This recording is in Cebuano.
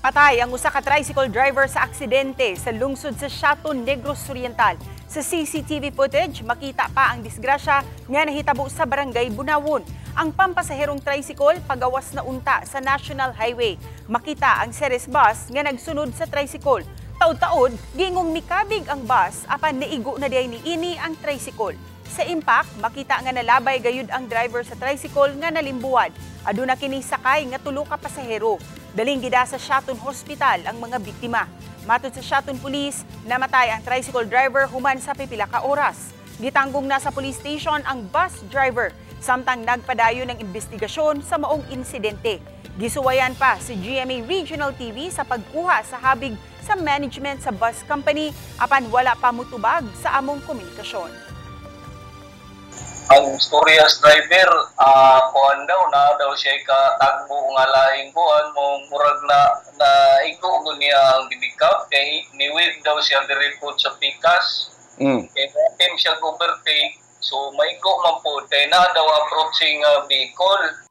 Patay ang usa ka tricycle driver sa aksidente sa lungsod sa Siaton, Negros Oriental. Sa CCTV footage, makita pa ang disgrasya nga nahitabo sa Barangay Bunawon. Ang pampasaherong tricycle pagawas na unta sa National Highway. Makita ang Ceres bus nga nagsunod sa tricycle. Taud-taud, gingong mikabig ang bus apan naigo na diay niini ang tricycle. Sa impact, makita nga nalabay gayud ang driver sa tricycle nga nalimbuan. Aduna kini sakay nga tulo ka pasahero. Daling gida sa Siaton Hospital ang mga biktima. Matod sa Siaton Police, namatay ang tricycle driver human sa pipila ka oras. Gitanggong na sa police station ang bus driver samtang nagpadayon ng investigasyon sa maong insidente. Gisuwayan pa si GMA Regional TV sa pagkuha sa habig sa management sa bus company apan wala pa mutubag sa among komunikasyon. Ang storya sa driver, kuan daw na daw siya katagbo nga laing kuan mo, murag na na igo ko niya ang ginikap kay ni-wave daw siya diri po sa pikas. Kay mo siya overtake, so maigo man po kay na daw approaching vehicle.